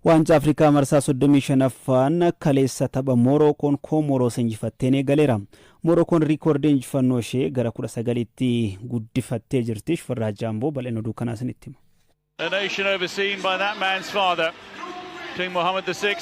Waancaa Afrikaa marsaa 35ffaan kaleessa tapha Moorookoon Koomoroos injifatteen eegaleera. Moorookoon riikoordii injifannoo ishee gara 19tti guddifattee jirti. Shifarraa Jaamboo bal'ina oduu kanaa isinitti hima. A nation overseen by that man's father, King Mohammed VI.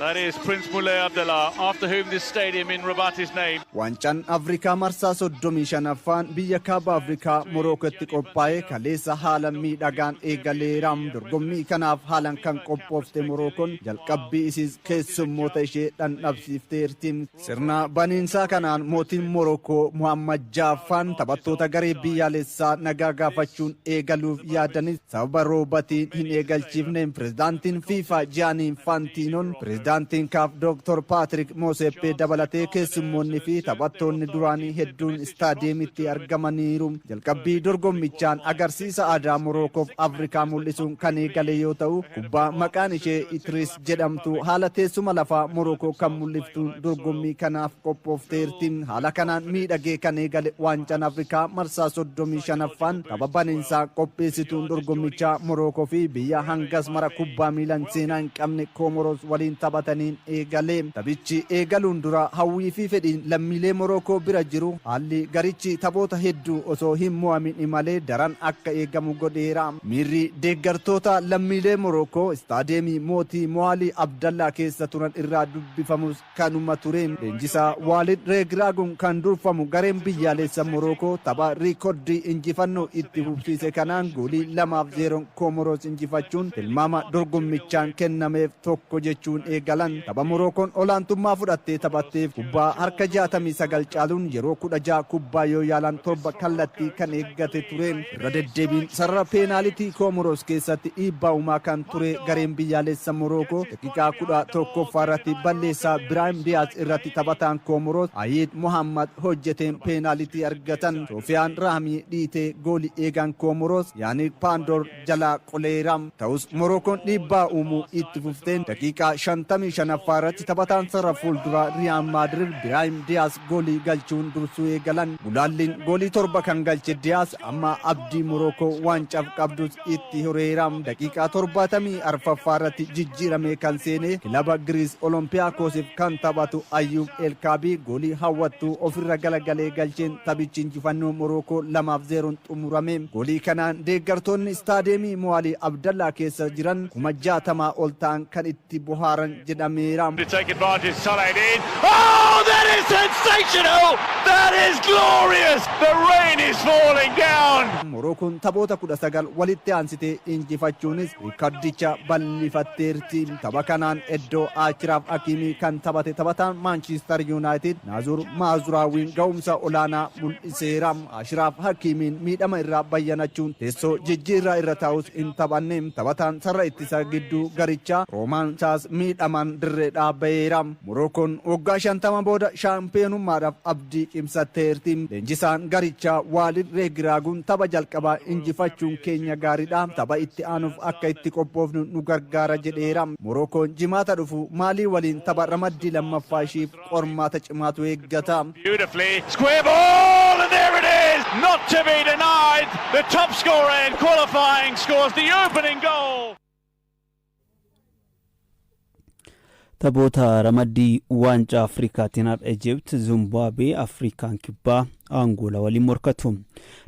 That is Prince Moulay Abdallah, after whom this stadium in Rabat is named. Waancaan Afrikaa marsaa 35ffaan biyya Kaaba Afrikaa Morookotti qophaa'e kaleessa haala miidhagaan eegaleera. Dorgommii kanaaf haalaan kan qophoofte Morookoon jalqabbii isiis keessummoota ishee dhandhabsiifteerti. Sirna baniinsaa kanaan mootiin Morookoo Muhammad Jaaffaan taphattoota garee biyyaalessaa nagaa gaafachuun eegaluuf yaadanis sababa roobatiin hin eegalchiifne. Pirezidaantiin FIFA Gianni Infantiinoon, pirezidaantiin CAF Dr. Patrick Motsepe dabalatee keessummoonni fi taphattoonni duraanii hedduun istaadiyeemitti argamaniiru. Jalqabbii dorgommichaan agarsiisa aadaa Morookoof Afrikaa mul'isuun kan eegale yoo ta'u, kubbaa maqaan ishee Itris jedhamtu haala teessuma lafaa Morookoo kan mul'iftuun dorgommii kanaaf qophoofteerti. Haala kanaan miidhagee kan eegale waancaan Afrikaa marsaa 35ffaan tapha baniinsaa qopheessituun dorgommichaa Morookoo fi biyya hangas mara kubbaa miilaan seenaa hin qabne Koomoroos waliin taphataniin eegale. Taphichi eegaluun dura hawwii fi fedhiin lammiilee Morookoo bira jiru haalli garichi taphoota hedduu osoo hin mo'amin imalee daran akka eegamu godheera. Miirri deeggartoota lammiilee Morookoo istaadiyeemii mootii Mo'aalii Abdallaa keessa turan irraa dubbifamus kanuma ture. Leenjisaa Waalid Reegraaguun kan durfamu gareen biyyaalessa Morookoo tapha riikordii injifannoo itti fufsiise kanaan goolii 2-0n Koomoroos injifachuun tilmaama dorgommichaan kennameef tokko jechuun eegalan. Tapha Morookoon olaantummaa fudhattee taphatteef kubbaa harka 69 caaluun yeroo 16 kubbaa yoo yaalan 7 kallattii kan eeggate ture. Irra deddeebiin sarara peenaalitii Koomoroos keessatti dhiibbaa uumaa kan ture gareen biyyaalessa Morookoo daqiiqaa 11ffaa irratti balleessaa Biraahim Diyaaz irratti taphataan Koomoroos Ayiid Mohammad hojjeteen peenaalitii argatan. Soofiyaan Raamii dhiitee goolii eegaan Koomoroos Yaanik Paandoor jalaa qoleera. Ta'us Morookoon dhiibbaa uumuu itti fufteen daqiiqaa 55ffaa irratti taphataan sarara fuulduraa Riyaal Maadrid Biraahim Diyaaz goolii galchuun dursuu eegalan. Gulaalliin goolii 7 kan galche Diyaaz amma abdii Morookoo waancaaf qabdus itti horeera. Daqiiqaa 74ffaa irratti jijjiiramee kan seene kilaba Giriis Olompiyaakosiif kan taphatu Ayyuub Elkaabii goolii hawwattuu ofirra galagalee galcheen taphichi injifannoo Morookoo 2-0n xumurame. Goolii kanaan deeggartoonni istaadiyeemii Mo'aalii Abdallaa keessa jiran 60,000 ol ta'an kan itti bohaaran jedhameera. To take advantage, Salah in. Oh, that is sensational! That is glorious! The rain is falling down. Morookoon taphoota 19 walitti aansitee injifachuunis riikardicha bal'ifatteerti. Tapha kanaan iddoo Achiraaf Hakiimii kan taphate taphataan Maanchiistar Yuunaayitid Naazur Maazuraawiin ga'umsa olaanaa mul'iseera. Ashiraaf Hakiimiin miidhama irraa bayyanachuun teessoo jijjiirraa irra taa'us hin taphanne. Taphataan sarara ittisa gidduu garichaa Roomaan Saas miidhamaan dirreedhaa baheera. Morookoon waggaa 50 booda shaampiyeenummaadhaaf abdii cimsatteerti. Leenjisaan garichaa Waalid Reegiraaguun tapha jalqabaa injifachuun keenya gaariidha. Tapha itti aanuuf akka itti qophoofnu nu gargaara jedheera. Morookoon Jimaata dhufu Maalii waliin tapha ramaddii lammaffaa ishiif qormaata cimaatu eeggata. Beautifully. Square ball, and there it is! Not to be denied. The top scorer in qualifying scores the opening goal. Taphoota ramaddii waancaa Afrikaatiin har'a Ijipt, Zimbaabuwee, Afrikaan Kibbaa, Angoolaa waliin morkatu.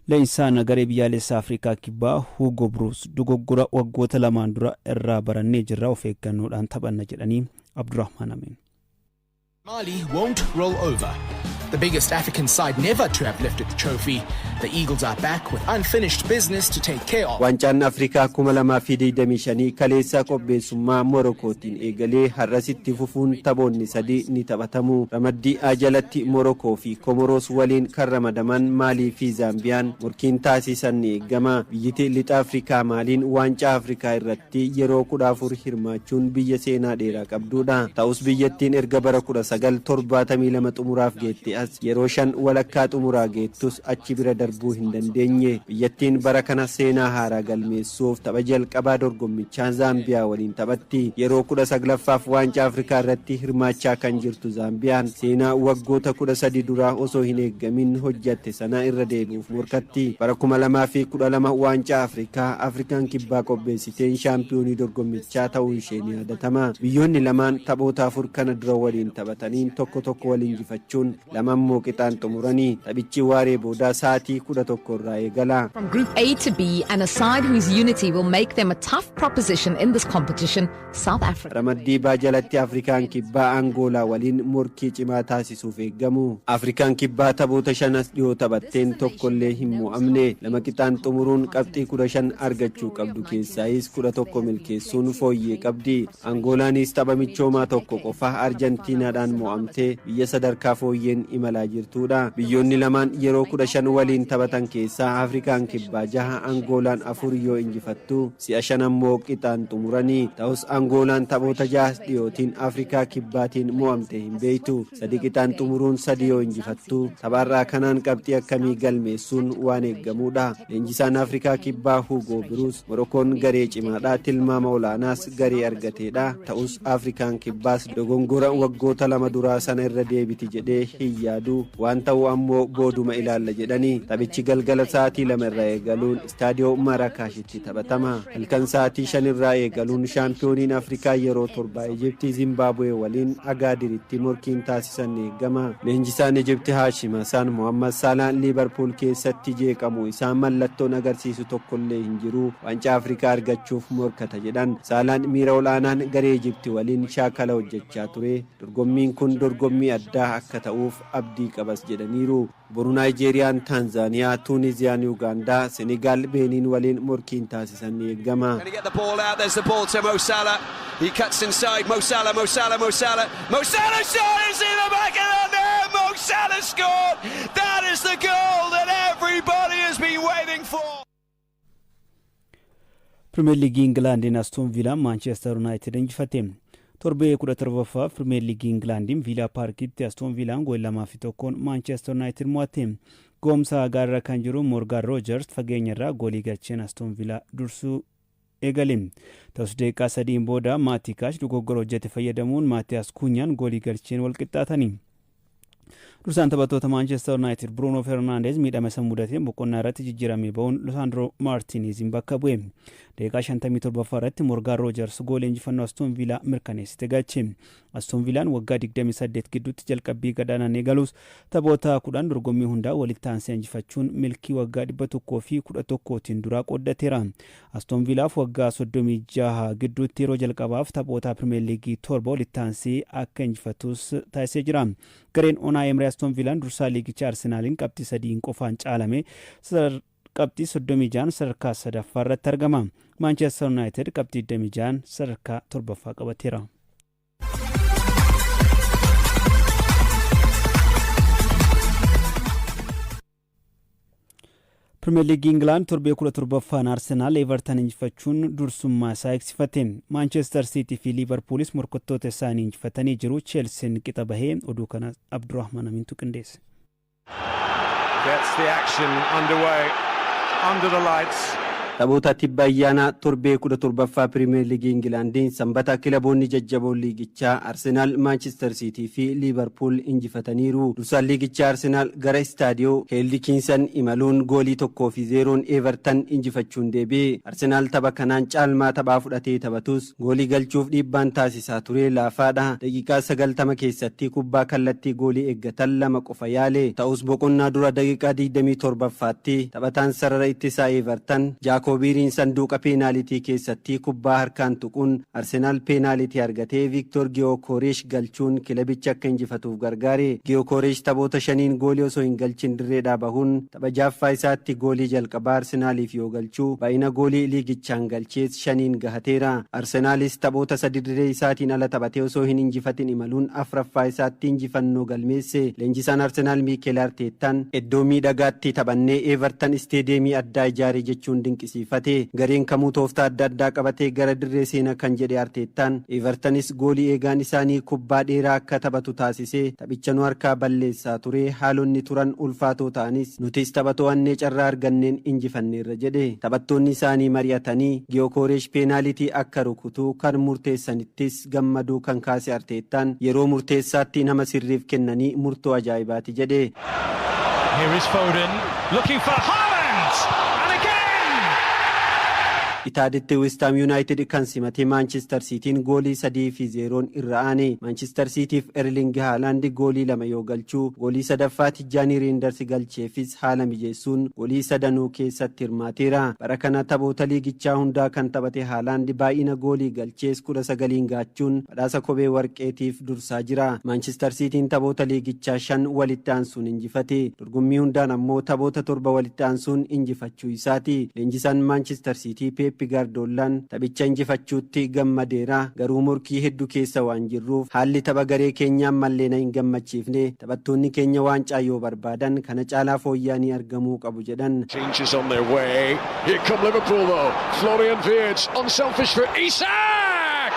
Leenjisaan garee biyyaalessaa Afrikaa Kibbaa Hugo Bruus dogoggora waggoota lamaan dura irraa barannee jirra, of eeggannoodhaan taphanna jedhanii. Abdurrahmaan Amin. Mali won't roll over. The biggest African side never to have lifted the trophy. The Eagles are back with unfinished business to take care of. Waancaan Afrikaa 2025 kaleessa qopheessummaa Morokootiin eegalee har'as itti fufuun taphoonni sadii ni taphatamu. Ramaddii A jalatti Morokoo fi Komoroos waliin kan ramadaman Maalii fi Zaambiyaan morkiin taasisan ni eegama. Biyyiti Lixa Afrikaa Maaliin Waancaa Afrikaa irratti yeroo 14 hirmaachuun biyya seenaa dheeraa qabduudha. Ta'us biyyattiin erga bara 1972 xumuraaf geette as yeroo shan walakkaa xumuraa geettus achi bira darbuu hin dandeenye. Biyyattiin bara kana seenaa haaraa galmeessuuf tapha jalqabaa dorgommichaa Zaambiyaa waliin taphatti. Yeroo 19ffaaf Waancaa Afrikaa irratti hirmaachaa kan jirtu Zaambiyaan seenaa waggoota 13 duraa osoo hin eeggamin hojjatte sana irra deebi'uuf morkatti. Bara 2012 Waancaa Afrikaa Afrikaan Kibbaa qopheessiteen shaampiyoonii dorgommichaa ta'uun ishee ni yaadatama. Biyyoonni lamaan taphoota afur kana dura waliin taphataniin tokko tokko wal injifachuun, lama immoo qixaan xumuranii. Taphichi waaree boodaa sa'aatii 11 irraa eegala. From Group A to B and a side whose unity will make them a tough proposition in this competition, South Africa. Ramaddii baa jalatti Afrikaan Kibbaa Angoolaa waliin morkii cimaa taasisuuf eeggamu. Afrikaan Kibbaa taphoota shanas dhiyoo taphatteen tokkollee hin mo'amne. Lama qixaan xumuruun qabxii 15 argachuu qabdu keessaayis 11 milkeessuun fooyyee qabdi. Angoolaanis tapha michoomaa tokko qofa Arjentiinaadhaan mo'amtee biyya sadarkaa fooyyeen imalaa jirtudha. Biyyoonni lamaan yeroo 15 waliin taphatan keessaa Afrikaan Kibbaa jaha, Angoolaan afur yoo injifattu, si'a shan ammoo qixaan xumuranii. Ta'us Angoolaan taphoota jaha dhiyootiin Afrikaa Kibbaatiin mo'amte hin beektu. Sadi qixaan xumuruun sadi yoo injifattu, tapharraa kanaan qabxii akkamii galmeessuun waan eeggamudha. Leenjisaan Afrikaa Kibbaa Hugo Biruus Morokoon garee cimaadha, tilmaama olaanaas garee argateedha. Ta'us Afrikaan Kibbaas dogongora waggoota 2 duraa sana irra deebiti jedhee hin yaadu, waan ta'u ammoo booduma ilaalla jedhanii. Taphichi galgala sa'aatii 2 irraa eegaluun istaadiyoo Marakaashitti taphatama. Halkan sa'aatii 5 irraa eegaluun shaampiyooniin Afrikaa yeroo 7 Ijiptii Zimbaabuwee waliin Agaadiritti morkiin taasisan ni eegama. Leenjisaan Ijipti Haashim Hasaan Mohammad Saalaan Liibarpuul keessatti jeeqamu isaa mallattoon agarsiisu tokkollee hin jiru, Waancaa Afrikaa argachuuf morkata jedhan. Saalaan miira ol'aanaan garee Ijipti waliin shaakala hojjechaa ture. Dorgommiin kun dorgommii addaa akka ta'uuf abdii qabas jedhaniiru. Boru Naayijeeriyaan Taanzaaniyaa, Tuuniziyaan Yuugaandaa, Senegaal Beeniin waliin morkiin taasisan ni eegama. Can he get the ball out? There's the ball to Mo Salah. He cuts inside. Mo Salah, Mo Salah, Mo Salah. Mo Salah shot is in the back of the net. Mo Salah scored. That is the goal that everybody has been waiting for. Pirimeer Liigii Ingilaandiin Astoon Viilaan Maanchestar Yuunaayitid injifate. Torbee 17ffaa Pirimeer Liigii Ingilaandiin Viilaa Paarkitti Astoon Viilaan goolii 2-1n Maanchestar Yuunaayitid mo'ate. Goomsaa gaarra kan jiru Moorgaan Roojers fageenya irraa goolii galcheen Astoon Viilaa dursuu eegale. Ta'us daqiiqaa 3n booda Maatii Kaash dogoggora hojjete fayyadamuun Maatiyaas Kuunyaan goolii galcheen wal qixxaatani. Dursaan taphattoota Maanchestar Yuunaayitid Bruunoo Fernandes miidhama isa mudateen boqonnaa irratti jijjiiramee ba'uun Lisandro Maartineeziin bakka bu'e. Daqiiqaa 57ffaa irratti Morgaan Roojers goolii injifannoo Astoon Viilaa mirkaneessite galche. Astoon Viilaan waggaa 28 gidduutti jalqabbii gadaanaan eegalus, taphoota 10 dorgommii hundaa walitti aansee injifachuun milkii waggaa 111tiin duraa qooddateera. Astoon Viilaaf waggaa 36 gidduutti yeroo jalqabaaf taphoota Pirimeer Liigii torba walitti aansee akka injifatus taasisee jira. Gareen Onaa Emree Astoon Viilaan dursaa liigicha Arsenaaliin qabxii 3n qofaan caalame qabxii 36n sadarkaa sadaffaa irratti argama. Maanchestar Yuunaayitid qabxii 26n sadarkaa torbaffaa qabateera. Pirimeer Liigii Ingilaand torbee 17ffaan Arsenaal Everton injifachuun dursummaa isaa eegsifate. Maanchestar Siitii fi Liivarpuulis morkattoota isaanii injifatanii jiru. Cheelsiin qixa bahee. Oduu kana Abdurrahman Amintu qindeesse. Gets the action underway under the lights. Taphoota tibba ayyaanaa torbee 17ffaa Pirimeer Liigii Ingilaandiin sanbata kilaboonni jajjaboon liigichaa Arsenaal, Maanchister Siitii fi Liivarpuul injifataniiru. Dursaan liigichaa Arsenaal gara istaadiyoo Heeldikiinsan imaluun goolii 1-0n Everton injifachuun deebi'e. Arsenaal tapha kanaan caalmaa taphaa fudhatee taphatus, goolii galchuuf dhiibbaan taasisaa ture laafaadha. Daqiiqaa 90 keessatti kubbaa kallattii goolii eeggatan lama qofa yaale. Ta'us boqonnaa dura daqiiqaa 27ffaatti taphataan sarara ittisaa Everton Jaakoobiiriin sanduuqa peenaalitii keessatti kubbaa harkaan tuquun Arsenaal peenaalitii argatee Viiktor Giyookoreesh galchuun kilabicha akka injifatuuf gargaare. Giyookoreesh taphoota shaniin goolii osoo hin galchin dirreedhaa bahuun tapha jaaffaa isaatti goolii jalqabaa Arsenaaliif yoo galchuu, baay'ina goolii liigichaan galchees shaniin gahateera. Arsenaalis taphoota sadi dirree isaatiin ala taphatee osoo hin injifatin imaluun afraffaa isaatti injifannoo galmeesse. Leenjisaan Arsenaal Miikeel Arteettaan iddoo miidhagaatti taphannee, Everton isteediyeemii addaa ijaare jechuun dinqisiifate. dinqisiifate. Gareen kamuu tooftaa adda addaa qabatee gara dirree seena kan jedhe Arteettaan, Evertonis goolii eegaan isaanii kubbaa dheeraa akka taphatu taasisee taphicha nu harkaa balleessaa ture. Haalonni turan ulfaatoo ta'anis, nutis tapha to'annee carraa arganneen injifanneerra jedhe. Taphattoonni isaanii mari'atanii Giyokooresh peenaalitii akka rukutu kan murteessanittis gammaduu kan kaase Arteettaan, yeroo murteessaatti nama sirriif kennanii murtoo ajaa'ibaati jedhe. Here is Foden looking for Haaland! And again! Itaaditti West Ham Yuunaayitid kan simate Maanchister Siitiin goolii 3-0n irra aane. Maanchister Siitiif Erling Haalaand goolii lama yoo galchuu, goolii sadaffaa Tijjaanii Reenders galcheefis haala mijeessuun goolii sadanuu keessatti hirmaateera. Bara kana taphoota liigichaa hundaa kan taphate Haalaand baay'ina goolii galchees 19n gaachuun badhaasa kophee warqeetiif dursaa jira. Maanchister Siitiin taphoota liigichaa shan walitti aansuun injifate. Dorgommii hundaan ammoo taphoota torba walitti aansuun injifachuu isaati. Leenjisaan Maanchister Siitii Peep Gaardoolaan taphicha injifachuutti gammadeera. Garuu morkii hedduu keessa waan jirruuf haalli tapha garee keenyaa mallee na hin gammachiifne. Taphattoonni keenya waancaa yoo barbaadan kana caalaa fooyya'anii argamuu qabu jedhan. Changes on their way. Here come Liverpool, though. Florian Wirtz, unselfish for Isak!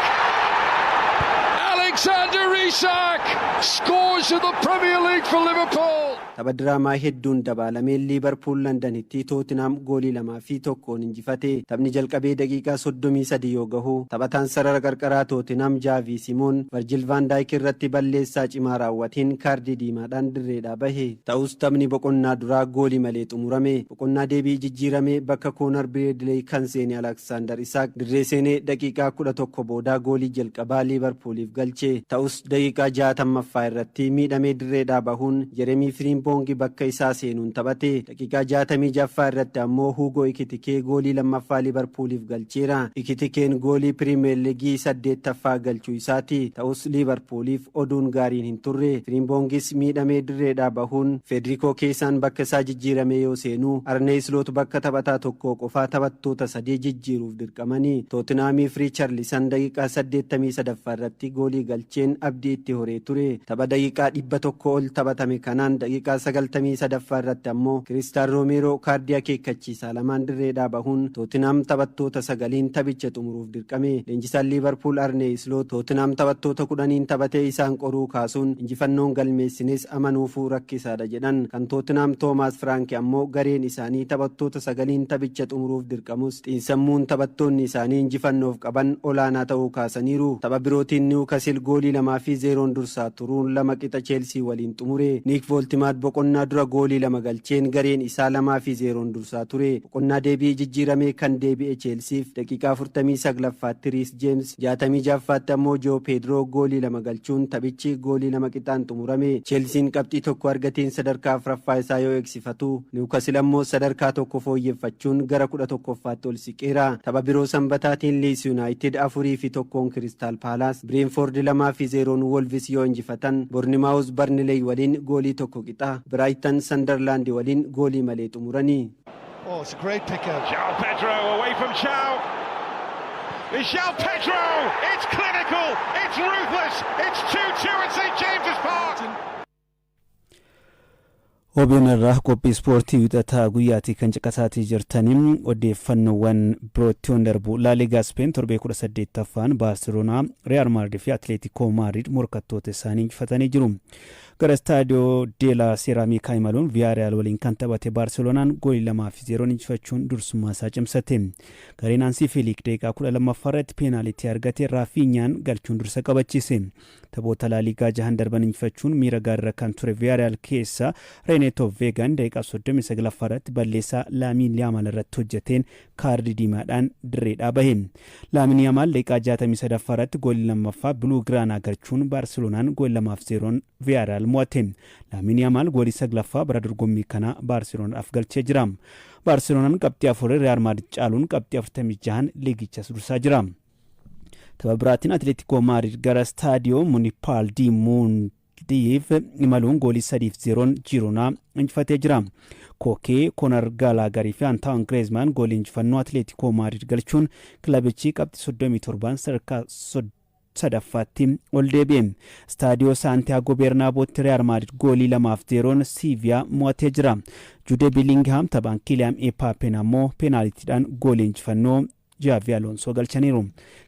Alexander Isak scores in the Premier League for Liverpool. Tapha diraamaa hedduun dabaalamee Liibarpuul Londanitti Tootinam goolii 2-1n injifate. Taphni jalqabee daqiiqaa 33 yoo gahu, taphataan sarara qarqaraa Tootinam Jaavii Simoon Varjil Vaandaayik irratti balleessaa cimaa raawwateen kaardii diimaadhaan dirreedhaa bahe. Ta'us taphni boqonnaa duraa goolii malee xumurame. Boqonnaa deebii jijjiirame bakka Koonar Bireedilee kan seene Aleksaandar Isaak dirree seenee daqiiqaa 11 boodaa goolii jalqabaa Liibarpuuliif galche. Ta'us daqiiqaa 60ffaa irratti miidhamee dirreedhaa bahuun Jeremii Firiimpoongi bakka isaa seenuun taphate. Daqiiqaa 66ffaa irratti ammoo Huugoo Ikitikee goolii lammaffaa Liibarpuuliif galcheera. Ikitikeen goolii Pirimeer Liigii saddeettaffaa galchuu isaati. Ta'us Liibarpuuliif oduun gaariin hin turre. Firiimpoongis miidhamee dirreedhaa bahuun Federikoo Keesaan bakka isaa jijjiiramee yoo seenu, Arnee Isloot bakka taphataa tokko qofaa taphattoota sadii jijjiiruuf dirqamanii. Tootinhaamiif Riicharlisan daqiiqaa 83ffaa irratti goolii galcheen abdii itti horee ture. Tapha daqiiqaa 100 ol taphatame kanaan daqiiqaa 93ffaa irratti ammoo Kiristaan Roomeeroo kaardii akeekkachiisaa lamaan dirreedhaa bahuun Tootinhaam taphattoota sagaliin taphicha xumuruuf dirqame. Leenjisaan Liibarpuul Arnee Isloot Tootinhaam taphattoota 10n taphatee isaan qoruu kaasuun, injifannoon galmeessines amanuufuu rakkisaadha jedhan. Kan Tootinhaam Toomaas Firaanki ammoo gareen isaanii taphattoota sagaliin taphicha xumuruuf dirqamus, xiinsammuun taphattoonni isaanii injifannoof qaban olaanaa ta'uu kaasaniiru. Tapha birootiin Niwukasil goolii 2-0n dursaa turuun 2 qixa Cheelsii waliin xumure. Niik Vooltimaad boqonnaa dura goolii lama galcheen gareen isaa 2-0n dursaa ture. Boqonnaa deebii jijjiiramee kan deebi'e Cheelsiif daqiiqaa 49ffaatti Riis Jeems, 66ffaatti ammoo Joo Peedroo goolii lama galchuun taphichi goolii 2 qixaan xumurame. Cheelsiin qabxii tokko argateen sadarkaa afuraffaa isaa yoo eegsifatu, Niwukasil ammoo sadarkaa tokko fooyyeffachuun gara 11ffaatti ol siqeera. Tapha biroo sanbataatiin Liis Yuunaayitid 4-1n Kiristaal Paalaas, Bireenfoord 2-0n Wolvis yoo injifatan, Bornimaawuz Barnileey waliin goolii 1 qixa, Biraaytan Sandarlaandi waliin goolii malee xumurani. Oh, it's a great pick out. João Pedro away from Chow. It's João Pedro! It's clinical! It's ruthless! It's 2-2 at St James's Park! OBN irraa qophii ispoortii Wixataa guyyaatii kan caqasaatii jirtaniin odeeffannoowwan birootti yoon darbu, Laaligaa Speen torbee 18ffaan Baarseloonaa, Real Maadrid fi Atleetikoo Maadrid morkattoota isaanii injifatanii jiru. Gara Istaadiyoo Deelaa Seeraamikaa imaluun Viyaariyaal waliin kan taphate Baarseloonaan goolii 2-0n injifachuun dursummaa isaa cimsate. Gareen Aansii Fiiliik daqiiqaa 12ffaa irratti peenaalitii argate Raafiinyaan galchuun dursa qabachiise. Taphoota Laaligaa jahan darban injifachuun miira gaariirra kan ture Viyaariyaal keessa Reeneeto Veegan daqiiqaa 39ffaa irratti balleessaa Laamiin Yaamaal irratti hojjeteen kaardii diimaadhaan dirreedhaa bahe. Laamiin Yaamaal daqiiqaa 63ffaa irratti goolii lammaffaa Biluu Giraanaa galchuun Baarseloonaan goolii 2-0n Viyaariyaal mo'ate. Laamiin Yaamaal goolii saglaffaa bara dorgommii kanaa Baarseloonaadhaaf galchee jira. Baarseloonaan qabxii afurii Real Maadrid caaluun qabxii 46n liigichas dursaa jira. Tapha biraatiin Atleetikoo Maadrid gara Istaadiyoo Munipaal di Muundiif imaluun goolii 3-0n Jiroonaa injifatee jira. Kookee, Konar Gaalaagarii fi Antaan Gireezmaan goolii injifannoo Atleetikoo Maadrid galchuun kilabichi qabxii 37n sadarkaa sadaffaatti ol deebi'e. Istaadiyoo Saantiyaagoo Beernaabotti Real Maadrid goolii 2-0n Siiviyaa mo'atee jira. Jude Bellingham taphaan Kylian Mbappeen ammoo peenaalitiidhaan goolii injifannoo Xabi Alonso galchaniiru.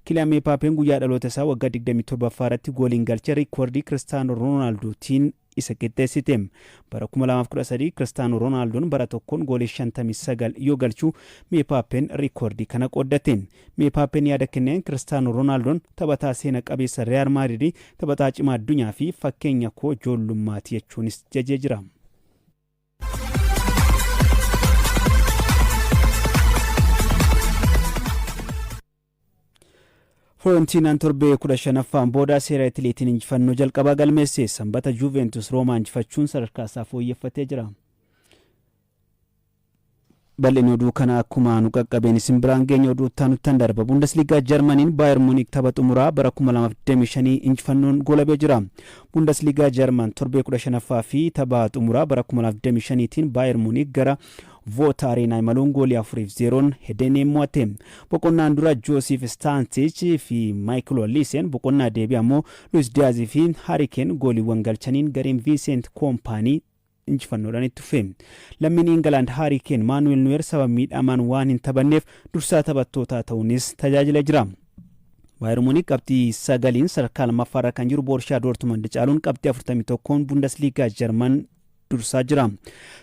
Kylian Mbappeen guyyaa dhaloota isaa waggaa 27ffaa irratti gooliin galche riikoordii Kiristaanoo Roonaaldootiin isa qixxeessite. Bara 2013 Kiristaanoo Roonaaldoon bara tokkoon goolii 59 yoo galchu, Mbappeen riikoordii kana qooddate. Mbappeen yaada kenneen, Kiristaanoo Roonaaldoon taphataa seena qabeessa Real Maadriid, taphataa cimaa addunyaa fi fakkeenya koo ijoollummaati jechuunis jajee jira. Fiorentinaan torbee 15ffaan booda seera Itileetiin injifannoo jalqabaa galmeesse. Sanbata Juventus Roomaa injifachuun sadarkaa isaa fooyyeffatee jira. Bal'inni oduu kana akkuma nu qaqqabeen isin biraan geenya. Oduu itti darba. Bundesliigaa Jarmaniin Baayern Muunik tapha xumuraa bara 2025 injifannoon goolabee jira. Bundesliigaa Jarman torbee 15ffaa fi tapha xumuraa bara 2025tiin Baayern Muunik gara Voota Areenaa imaluun goolii 4-0n Hedeeneen mo'ate. Boqonnaan dura Joosif Staansiich fi Maayikil Olliiseen, boqonnaa deebii ammoo Luis Diyaazii fi Harikeen gooliiwwan galchaniin gareen Viinsent Koompaanii injifannoodhaan itti fufe. Lammiin Ingilaand Haarii Keen Maanuweel Nuweer sababa miidhamaan waan hin taphanneef dursaa taphattootaa ta'uunis tajaajila jira. Baayern Muunik qabxii 9n sadarkaa lammaffaarra kan jiru Boorshaa Doortmund caaluun qabxii 41n Bundesliigaa Jarman dursaa jira.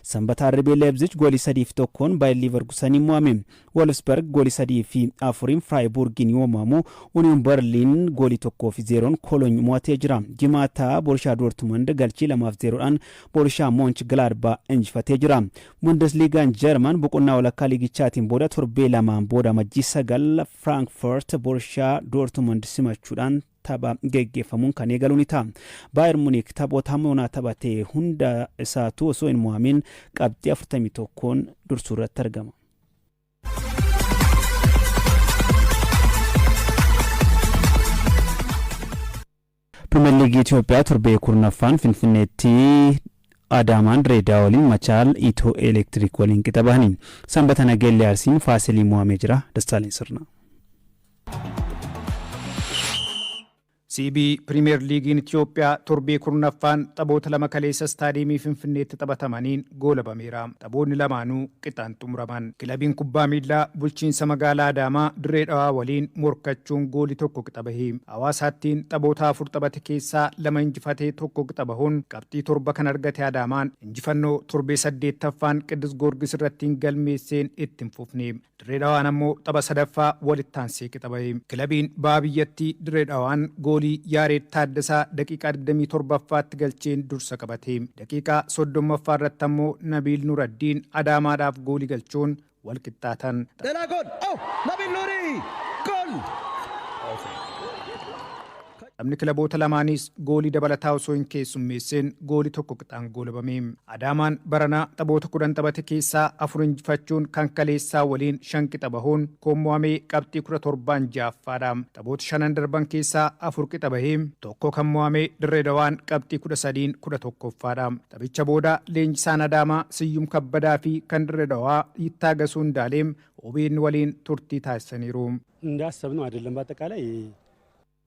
Sanbata RB Leipzig goolii 3-1n Baayern Leverkuseniin mo'ame. Wolfsburg goolii 3-4n Freiburgiin yoo mo'amu, Union Berlin goolii 1-0n Cologne mo'atee jira. Jimaata Borussia Dortmund galchii 2-0dhaan Borussia Mönchengladbach injifatee jira. Bundesliigaan Jarman boqonnaa walakkaa liigichaatiin booda torbee 2n booda Amajjii 9 Frankfurt Borussia Dortmund simachuudhaan tapha geggeeffamuun kan eegalu ni ta'a. Baayern Munich taphoota hamma yoonaa taphate hunda isaatu osoo hin mo'amin qabxii 41n dursuu irratti argama. Pirimeer Liigii Itoophiyaa torbee 10ffaan Finfinneetti Adaamaan Direedaa waliin, Machaal Itiyoo Elektiriik waliin qixa bahani. Sanbata Nageellee Arsiin Faasilii mo'amee jira. Dassaaleen Sirna. CBE Pirimeer Liigiin Itoophiyaa torbee 10ffaan taphoota lama kaleessa istaadiyeemii Finfinneetti taphatamaniin goolabameera. Taphoonni lamaanuu qixaan xumuraman. Kilabiin kubbaa miillaa bulchiinsa magaalaa Adaamaa Dirree Dhawaa waliin morkachuun goolii 1 qixa bahe. Hawaasaattiin taphoota afur taphate keessaa lama injifatee tokko qixa bahuun qabxii 7 kan argate Adaamaan, injifannoo torbee saddeettaffaan Qiddus Goorgis irratti hin galmeesseen itti hin fufne. Dirree Dhawaan ammoo tapha sadaffaa walitti aansee qixa bahe. Kilabiin baha biyyattii Dirree Dhawaan goolii Yaareed Taaddasaa daqiiqaa 27ffaatti galcheen dursa qabate. Daqiiqaa 30ffaa irratti ammoo Nabiil Nuraddiin Adaamaadhaaf goolii galchuun wal qixxaatan. ሌላ ጎል! ኦ ናቢል ኑሪ ጎል! Taphni kilaboota lamaaniis goolii dabalataa osoo hin keessummeessin goolii 1 qixaan goolabame. Adaamaan baranaa taphoota 10 taphate keessaa afur injifachuun kan kaleessaa waliin shan qixa bahuun koommo'amee qabxii 17n ja'affaadha. Taphoota shanan darban keessaa afur qixa bahee tokko kan mo'ame Dirree Dawaan qabxii 13n 11ffaadha. Taphicha booda leenjisaan Adaamaa Siyyum Kabbadaa fi kan Dirree Dawaa Yittaagasuu Ndaaleem OBN waliin turtii taasisaniiru. እንዳሰብነው አይደለም። በአጠቃላይ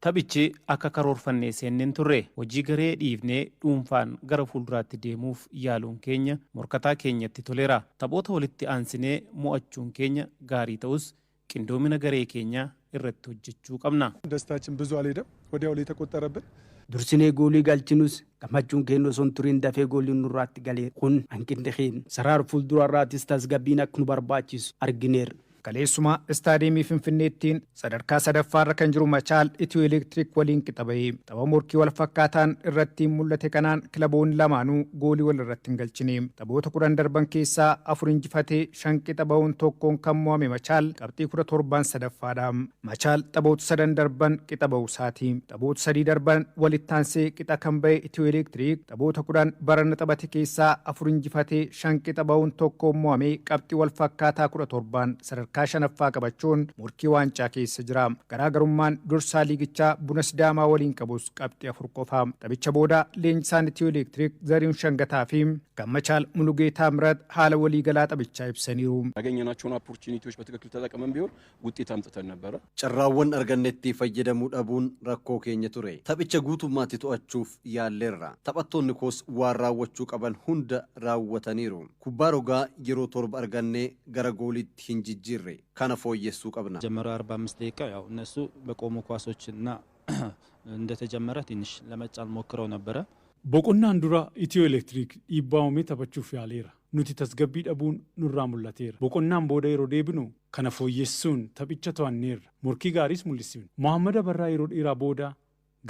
Taphichi akka karoorfannee seenneen turre. Hojii garee dhiifnee dhuunfaan gara fuulduraatti deemuuf yaaluun keenya morkataa keenyatti toleera. Taphoota walitti aansinee mo'achuun keenya gaarii ta'us, qindoomina garee keenyaa irratti hojjechuu qabna. ደስታችን ብዙ አልሄደም። ወዲያው ላይ የተቆጠረብን Dursinee goolii galchinus gammachuun keenya osoo hin turin dafee gooliin nurraatti galee. Kun hanqinni keenya. Sarara fuulduraarraatis tasgabbiin akka nu barbaachisu argineerra. Kaleessuma istaadiyeemii Finfinneettiin sadarkaa sadaffaarra kan jiru Machaal Itiyoo Elektiriik waliin qixa bahee. Tapha morkii wal fakkaataan irratti mul'ate kanaan kilaboonni lamaanuu goolii wal irratti hin galchine. Taphoota 10 darban keessaa afur injifatee shan qixa bahuun tokkoon kan mo'ame Machaal qabxii 17n sadaffaadha. Machaal taphoota sadan darban qixa bahuusaati. Taphoota sadii darban walitti aansee qixa kan bahe Itiyoo Elektiriik taphoota 10 barana taphate keessaa afur injifatee shan qixa bahuun tokkoon mo'ame qabxii wal fakkaataa 17n sadarkaa Sadarkaa shanaffaa qabachuun morkii waancaa keessa jira. Garaagarummaan dursaa liigichaa Buna Sidaamaa waliin qabus qabxii 4 qofa. Taphicha booda leenjisaan Itiyoo Elektiriik Zarihuun Shangataa fi Gammachaal Mulugeetaa Mirat haala waliigalaa taphichaa ibsaniiru. ያገኘናቸውን ኦፖርቹኒቲዎች በትክክል ተጠቅመን ቢሆን ውጤት አምጥተን ነበረ። Carraawwan argannetti fayyadamuu dhabuun rakkoo keenya ture. Taphicha guutummaatti to'achuuf yaalleerra. Taphattoonni koos waan raawwachuu qaban hunda raawwataniiru. Kubbaa rogaa yeroo 7 argannee gara gooliitti hin jijjiirre. Kana fooyyessuu qabna. መጀመሪያው 45 ደቂቃ ያው እነሱ በቆሙ ኳሶችና እንደተጀመረ ትንሽ ለመጫን ሞክረው ነበረ። Boqonnaan dura Itiyoo Elektiriik dhiibbaa uumee taphachuuf yaaleera. Nuti tasgabbii dhabuun nurraa mul'ateera. Boqonnaan booda yeroo deebinu kana fooyyessuun taphicha to'anneerra. Morkii gaariis mul'isne. Mohaammed Abarraa yeroo dheeraa booda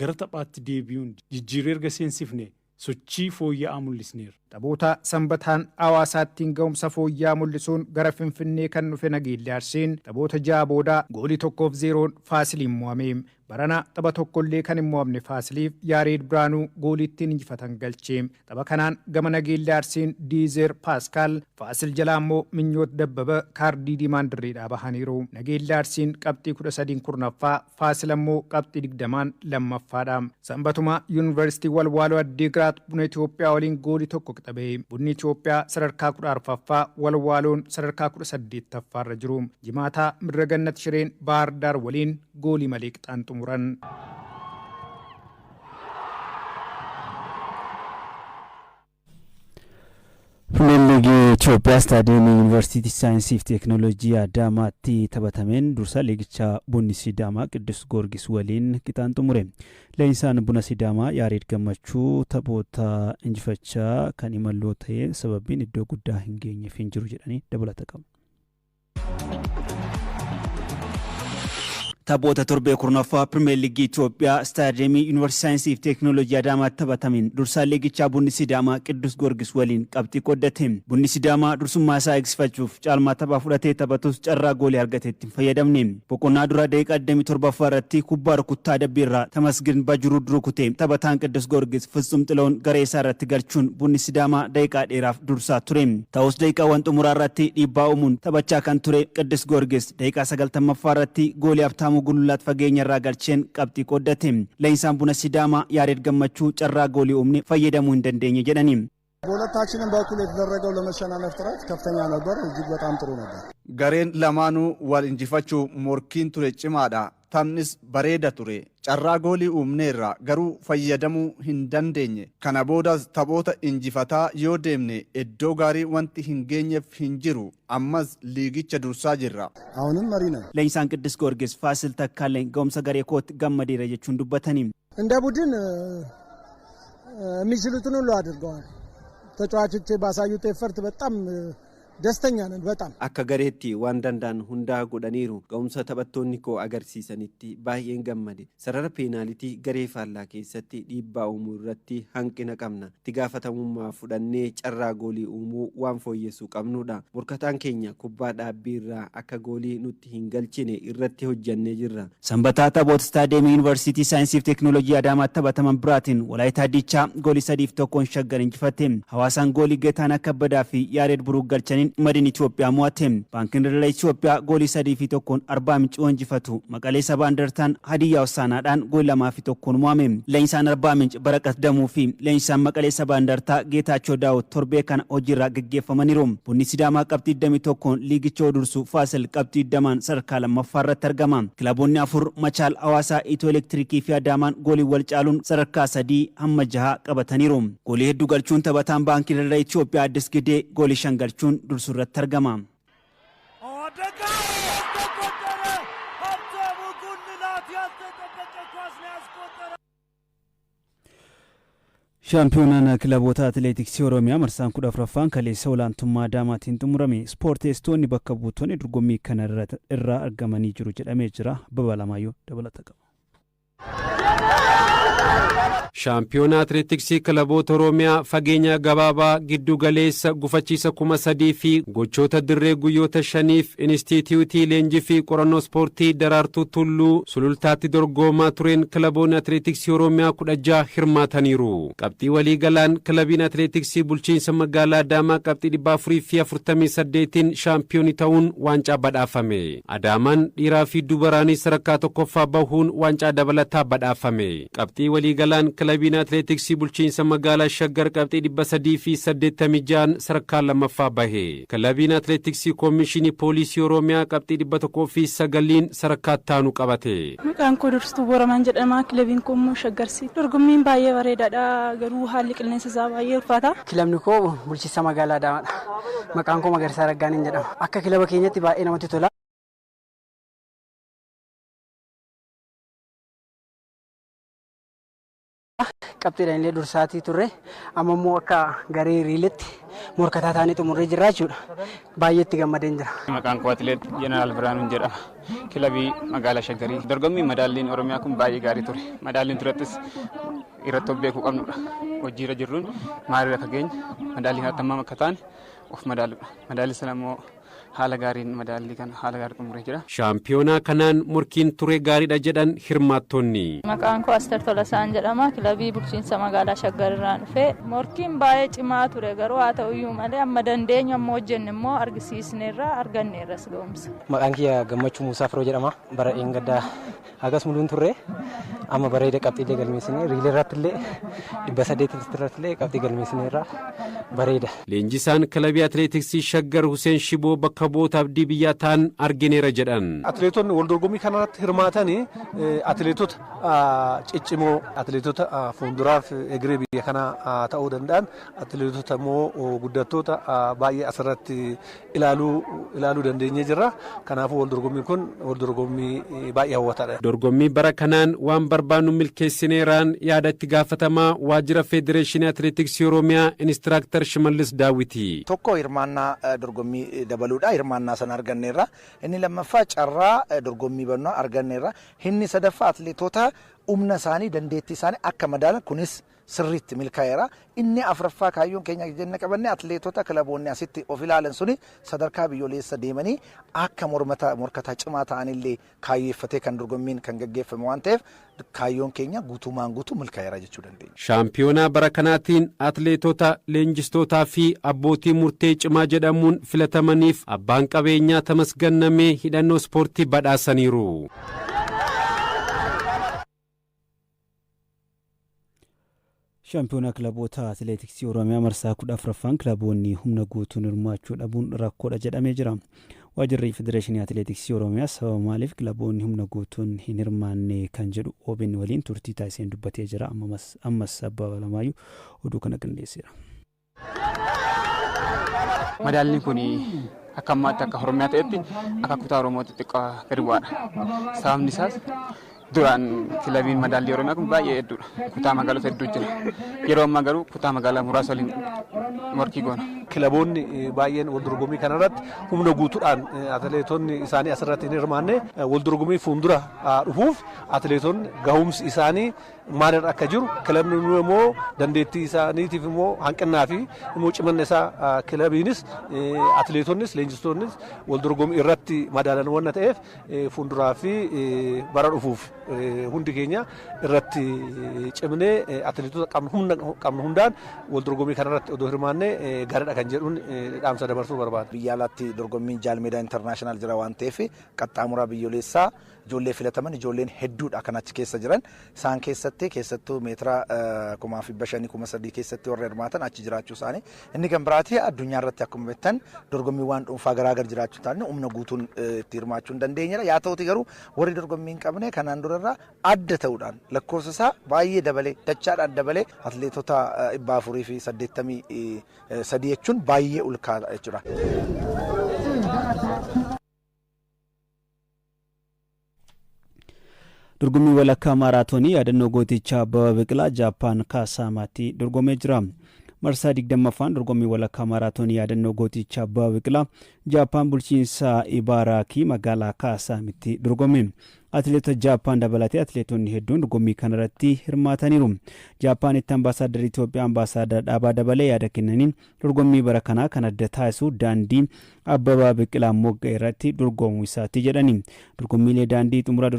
gara taphaatti deebi'uun jijjiirree erga seensifne sochii fooyya'aa mul'isneerra. Taphoota Sanbataan Hawaasaattiin ga'umsa fooyya'aa mul'isuun gara Finfinnee kan dhufe Nageellee Arsiin taphoota 6 booda goolii 1 fi 0n Faasiliin mo'ame. Barana tapha tokkollee kan hin mo'amne Faasiliif Yaareed Biraanuu goolii ittiin injifatan galche. Tapha kanaan gama Nageellee Arsiin Diizer Paaskaal, Faasil jalaa immoo Minyoot Dabbaba kaardii diimaan dirreedhaa bahaniiru. Nageellee Arsiin qabxii 13n 10ffaa, Faasil ammoo qabxii 20n lammaffaadha. Sanbatuma Yuunivarsiitii Walwaaloo Addiigiraat Buna Itoophiyaa waliin goolii 1 qixa bahe. Bunni Itoophiyaa sadarkaa 14ffaa, Walwaaloon sadarkaa 18ffaarra jiru. Jimaataa Mirragannat Shireen Baahar Daar waliin goolii malee qixaan xumuran. Pirimeer Liigii Itoophiyaa Istaadiyeemii Yuunivarsiitii Saayinsii fi Teekinooloojii Adaamaatti taphatameen dursa liigichaa Bunni Sidaamaa Qiddus Goorgis waliin qixaan xumure. Leenjisaan Buna Sidaamaa Yaareed Gammachuu taphoota injifachaa kan imalloo ta'e sababiin iddoo guddaa hin geenyeef hin jiru jedhanii dabalata qabu. Taphoota torbee 10ffaa Pirimeer Liigii Itoophiyaa Istaadiyeemii Yuunivarsiitii Saayinsii fi Teekinooloojii Adaamaatti taphatameen dursaan liigichaa Bunni Sidaamaa Qiddus Goorgis waliin qabxii qooddate. Bunni Sidaamaa durummaa isaa eegsifachuuf caalmaa taphaa fudhatee taphatus carraa goolii argateetti hin fayyadamne. Boqonnaa dura daqiiqaa 27ffaa irratti kubbaa rukuttaa adabbii irraa Tamasgin Bajuruu rukute taphataan Qiddus Goorgis Fitsum Xilahuun garee isaa irratti galchuun Bunni Sidaamaa daqiiqaa dheeraaf dursaa ture. Ta'us daqiiqaawwan xumuraa irratti dhiibbaa uumuun taphachaa kan ture Qiddus Goorgis daqiiqaa 90ffaa irratti goolii Habtaamuu Gulullaat fageenya irraa galcheen qabxii qooddate. Leenjisaan Buna Sidaamaa Yaareed Gammachuu carraa goolii uumne fayyadamuu hin dandeenye jedhani. በሁለታችንም በኩል የተደረገው ለመሸናነፍ ጥረት ከፍተኛ ነበር። እጅግ በጣም ጥሩ ነበር። Gareen lamaanuu wal injifachuu morkiin ture cimaadha. Taphnis bareeda ture. Carraa goolii uumneerra garuu fayyadamuu hin dandeenye. Kana boodas taphoota injifataa yoo deemne iddoo gaarii wanti hin geenyeef hin jiru. Ammas liigicha dursaa jirra. አሁንም መሪ ነን። Leenjisaan Qiddus Goorgis Faasil Takkaaleen ga'umsa garee kootti gammadeera jechuun dubbatani. እንደ ቡድን የሚችሉትን ሁሉ አድርገዋል። ተጫዋቾቼ ባሳዩት ኤፈርት በጣም ደስተኛ ነን። በጣም Akka gareetti waan danda'an hundaa godhaniiru. Ga'umsa taphattoonni koo agarsiisanitti baay'een gammade. Sarara peenaalitii garee faallaa keessatti dhiibbaa uumuu irratti hanqina qabna. Itti gaafatamummaa fudhannee carraa goolii uumuu waan fooyyessuu qabnudha. Morkataan keenya kubbaa dhaabbii irraa akka goolii nutti hin galchine irratti hojjannee jirra. Sanbataa taphoota Istaadiyeemii Yuunivarsiitii Saayinsii fi Teekinooloojii Adaamaatti taphataman biraatiin Walaayitaa Diichaa goolii 3-1 Shaggar injifate. Hawaasaan goolii Geetaanaa Kabbadaa fi Yaareed Buruuk galchaniin Madin Itoophiyaa mo'ate. Baankiin Daldala Itoophiyaa goolii 3-1 Arbaa Mincii injifatu. Maqalee Sabaa Indartaan Hadiyyaa Hosaanaadhaan goolii 2-1 mo'ame. Leenjisaan Arbaa Minci Baraqat Damuu fi leenjisaan Maqalee Sabaa Indartaa Geetaachoo Daawit torbee kana hojiirraa gaggeeffamaniiru. Bunni Sidaamaa qabxii 21 liigicha dursu Faasil qabxii 20 sadarkaa lammaffaa irratti argama. Kilaboonni afur Machaal, Hawaasaa, Itiyoo Elektirikii fi Adaamaan goolii wal caaluun sadarkaa 3 hamma 6 qabataniiru. Goolii hedduu galchuun taphataan Baankii Daldala Itoophiyaa Addis Gidee goolii 5 galchuun dursu irratti argama. አደጋ ተቆጠረ። ሀብታሙ ጉልላት ያልተጠበቀ ኳስ ነው ያስቆጠረ። Shaampiyoonaan kilaboota atileetiksii Oromiyaa marsaan 14ffaan kaleessa olaantummaa Adaamaatiin xumurame. Ispoorteessitoonni bakka buutonni dorgommii kana irraa argamanii jiru jedhamee jira. Babalamayyoo dabalata qaba. Shaampiyoonaa Atileetiksii kilaboota Oromiyaa fageenya gabaabaa, giddu galeessa, gufachiisa 3000 fi gochoota dirree guyyoota 5f Inistiitiyuutii Leenjii fi Qorannoo Ispoortii Daraartuu Tulluu Sulultaatti dorgomaa tureen kilaboonni Atileetiksii Oromiyaa 16 hirmaataniiru. Qabxii waliigalaan kilabiin Atileetiksii bulchiinsa magaalaa Adaamaa qabxii 448n shaampiyoonii ta'uun waancaa badhaafame. Adaamaan dhiiraa fi dubaraanis sadarkaa tokkoffaa bahuun waancaa dabalataa badhaafame. Qabxii waliigalaan kilabiin Atileetiksii bulchiinsa magaalaa Shaggar qabxii 386n sadarkaa lammaffaa bahe. Kilabiin Atileetiksii Koomishinii Poolisii Oromiyaa qabxii 109n sadarkaa itti aanu qabate. Maqaan koo Durstuu Booramaan jedhama. Kilabiin koo immoo Shaggar Siiti. Dorgommiin baay'ee bareedaadha. Garuu haalli qilleensa isaa baay'ee ulfaata. Kilabni koo bulchiinsa magaalaa Adaamaadha. Maqaan koo Magarsaa Raggaaniin jedhama. Akka kilaba keenyatti baay'ee namatti tola. Qabxiidhaan illee dursaatii turre. Amma immoo akka garee riilitti morkataa taanee xumurree jirra jechuudha. Baay'ee itti gammadeen jira. Maqaan koo Atileet Jeneraal Biraanuun jedhama. Kilabii magaalaa Shaggarii. Dorgommiin madaalliin Oromiyaa kun baay'ee gaarii ture. Madaalliin turettis irratti of beekuu qabnudha. Hojiirra jirruun maalirra fageenya madaallii kanatti hammam akka taane of madaaluudha. Madaallii sana immoo haala gaariin madaallii kana haala gaarii xumuree jira. Shaampiyoonaa kanaan morkiin ture gaariidha jedhan hirmaattonni. Maqaan koo Aster Tolasaan jedhama. Kilabii bulchiinsa magaalaa Shaggar irraan dhufe. Morkiin baay'ee cimaa ture, garuu haa ta'uyyuu malee amma dandeenyu amma hojjenne immoo argisiisneerra, arganneerras ga'umsa. Maqaan kiyya Gammachuu Muusaa Firoo jedhama. Bara dheengaddaa hagas muluun turre, amma bareeda qabxiilee galmeessine, riilee irratti illee 800 irratti illee qabxii galmeessineerra, bareeda. Leenjisaan kilabii Atileetiksii Shaggar Huseen Shiboo bakka bu'oota abdii biyyaa ta'an argineera jedhan. Atileetonni wal dorgommii kanarratti hirmaatanii atileetota ciccimoo, atileetota fuulduraaf egeree biyya kanaa ta'uu danda'an, atileetota immoo guddattoota baay'ee asirratti ilaaluu dandeenyee jirra. Kanaafuu wal dorgommiin kun wal dorgommii baay'ee hawwataadha. Dorgommii bara kanaan waan barbaannu milkeessineeraan yaada itti gaafatamaa waajjira Federeeshinii Atileetiksii Oromiyaa Inistiraaktar Shimallis Daawwiti. Tokko hirmaannaa dorgommii dabaluudha. Hirmaannaa sana arganneerra. Inni lammaffaa carraa dorgommii bannaa arganneerra. Inni sadaffaa atileetota humna isaanii, dandeettii isaanii akka madaalan, kunis sirriitti milkaa'eera. Inni afuraffaa kaayyoon keenya jenne qabanne atileetota kilaboonni asitti of ilaalan suni sadarkaa biyyoolessa deemanii akka morkataa cimaa ta'anillee kaayyeeffatee kan dorgommiin kan gaggeeffame waan ta'eef, kaayyoon keenya guutumaan guutuu milkaa'eera jechuu dandeenya. Shaampiyoonaa bara kanaatiin atileetota, leenjistootaa fi abbootii murtee cimaa jedhamuun filatamaniif abbaan qabeenyaa Tamasgan Namee hidhannoo ispoortii badhaasaniiru. Shaampiyoonaa kilaboota atileetiksii Oromiyaa marsaa 14ffaan kilaboonni humna guutuun hirmaachuu dhabuun rakkoodha jedhamee jira. Waajjirri Federeeshinii Atileetiksii Oromiyaa sababa maaliif kilaboonni humna guutuun hin hirmaanne kan jedhu OBN waliin turtii taasiseen dubbatee jira. Ammas Abbaa Balamaayyuu oduu kana qindeesseera. Madaalliin kun akka ammaatti akka Oromiyaa ta'etti akka kutaa Oromootti xiqqoo gadi bu'aadha. Sababni isaas duraan kilabiin madaallii Oromiyaa kun baay'ee hedduudha. Kutaa magaalota hedduu jira. Yeroo ammaa garuu kutaa magaalaa muraasa waliin morkii goona. Kilaboonni baay'een wal dorgommii kanarratti humna guutuudhaan atileetonni isaanii asirratti hin hirmaanne. Wal dorgommii fuuldura dhufuuf atileetonni gahumsi isaanii maalirra akka jiru, kilabni immoo dandeettii isaaniitiif immoo hanqinnaa fi immoo cimanna isaa kilabiinis, atileetonnis, leenjistoonnis wal dorgommii irratti madaalan waan ta'eef, fuulduraa fi bara dhufuuf hundi keenya irratti cimnee atileetota qabnu, humna qabnu hundaan wal dorgommii kanarratti odoo hirmaanne gaariidha kan jedhuun dhaamsa dabarsuu barbaada. Biyya alaatti dorgommiin Jaalmeedaa International jira waan ta'eef, qaxxaamuraa biyyoolessaa ijoollee filataman, ijoolleen hedduudha kan achi keessa jiran. Isaan keessatti keessattuu meetira 5,500, 3,000 keessatti warra hirmaatan achi jiraachuu isaanii. Inni kan biraati addunyaa irratti akkuma beektan dorgommiiwwan dhuunfaa garaagara jiraachuu isaanii humna guutuun itti hirmaachuu hin dandeenyedha. Yaa ta'uti garuu warri dorgommii hin qabne kanaan durarraa adda ta'uudhaan lakkoofsa isaa baay'ee dabalee, dachaadhaan dabalee, atileetota 483 jechuun baay'ee ulkaadha jechuudha. Dorgommii walakkaa maaraatoonii yaadannoo gootichaa Abbabaa Biqilaa Jaappaan Kaasaamaatti dorgomee jira. Marsaa 20ffaan dorgommii walakkaa maaraatoonii yaadannoo gootichaa Abbabaa Biqilaa Jaappaan bulchiinsa Ibaaraakii magaalaa Kaasaamitti dorgome. Atileetota Jaappaan dabalatee atileetonni hedduun dorgommii kanarratti hirmaataniiru. Jaappaanitti ambaasaadarri Itoophiyaa Ambaasaaddar Dhaabaa Dabalee yaada kennaniin, dorgommii bara kanaa kan adda taasisu daandii Abbabaa Biqilaa Mogga irratti dorgomuu isaati jedhani. Dorgommiilee daandii xumura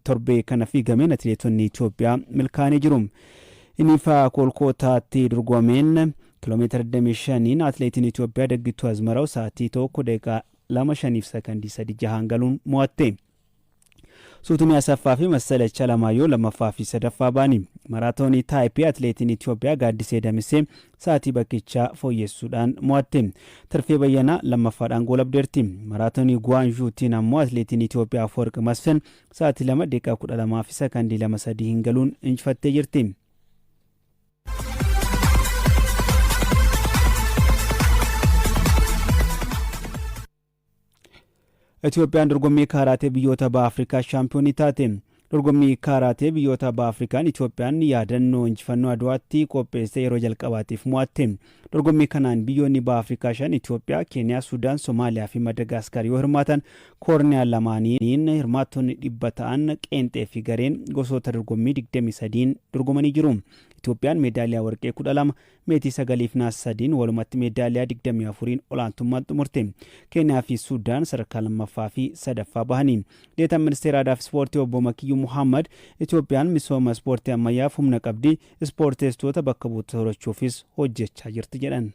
torbee kana fiigameen atileetonni Itoophiyaa milkaa'anii jiru. Inifa Kolkootaatti dorgomeen kiiloomeetira 25 atileetiin Itoophiyaa Daggituu Azmaraw sa'aatii 1 daqiiqaa 2 5 sakandii 3 6 galuun mo'atte. Suutumii Asaffaa fi Masalach Alamaayyoo lammaffaa fi sadaffaa ba'ani. Maraatoonii Taayipii atileetiin Itoophiyaa Gaaddisee Damisee sa'aatii bakkichaa fooyyessuudhaan mo'atte. Tarfee Bayyanaa lammaffaadhaan goolabdeerti. Maraatoonii Guwaanzhuutiin ammoo atileetiin Itoophiyaa Afawarqi Masfin sa'aatii 2 daqiiqaa 12 fi sakandii 2 3 hin galuun injifattee jirti. Itoophiyaan dorgommii kaaraatee biyyoota baha Afrikaa shaampiyoonii taate. Dorgommii kaaraatee biyyoota baha Afrikaan Itoophiyaan yaadannoo injifannoo Adwaatti qopheesse yeroo jalqabaatiif mo'atte. Dorgommii kanaan biyyoonni baha Afrikaa shan Itoophiyaa, Keeniyaa, Sudaan, Somaaliyaa fi Madagaskar yoo hirmaatan, koorniyaa lamaaniin hirmaattonni 100 ta'an qeenxee fi gareen gosoota dorgommii 23n dorgomanii jiru. Itoophiyaan meedaaliyaa warqee 12, meetii 9 fi naasa 3n walumatti meedaaliyaa 24n olaantummaan xumurte. Keeniyaa fi Sudaan sadarkaa lammaffaa fi sadaffaa bahani. Deetaan Ministeera Aadaa fi Ispoortii Obbo Makiyyuu Muhammad, Itoophiyaan misooma ispoortii ammayyaaf humna qabdi, ispoorteessitoota bakka buutota horachuufis hojjechaa jirti jedhan.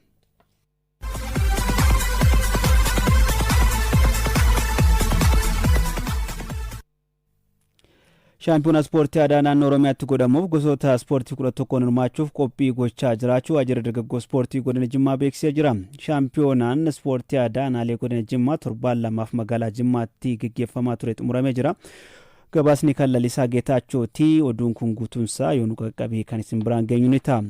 Shaampiyoona Ispoortii Aadaa Naannoo Oromiyaatti godhamuuf gosoota ispoortii 11n hirmaachuuf qophii gochaa jiraachuu Waajjirri Dargaggoo Ispoortii Godina Jimmaa beeksisee jira. Shaampiyoonaan Ispoortii Aadaa Aanaalee Godina Jimmaa torbaan lamaaf magaalaa Jimmaatti geggeeffamaa ture xumuramee jira. Gabaasni kan Lalisaa Geetaachooti. Oduun kun guutuunsaa yoo nu qaqqabe kan isin biraan geenyu ni ta'a.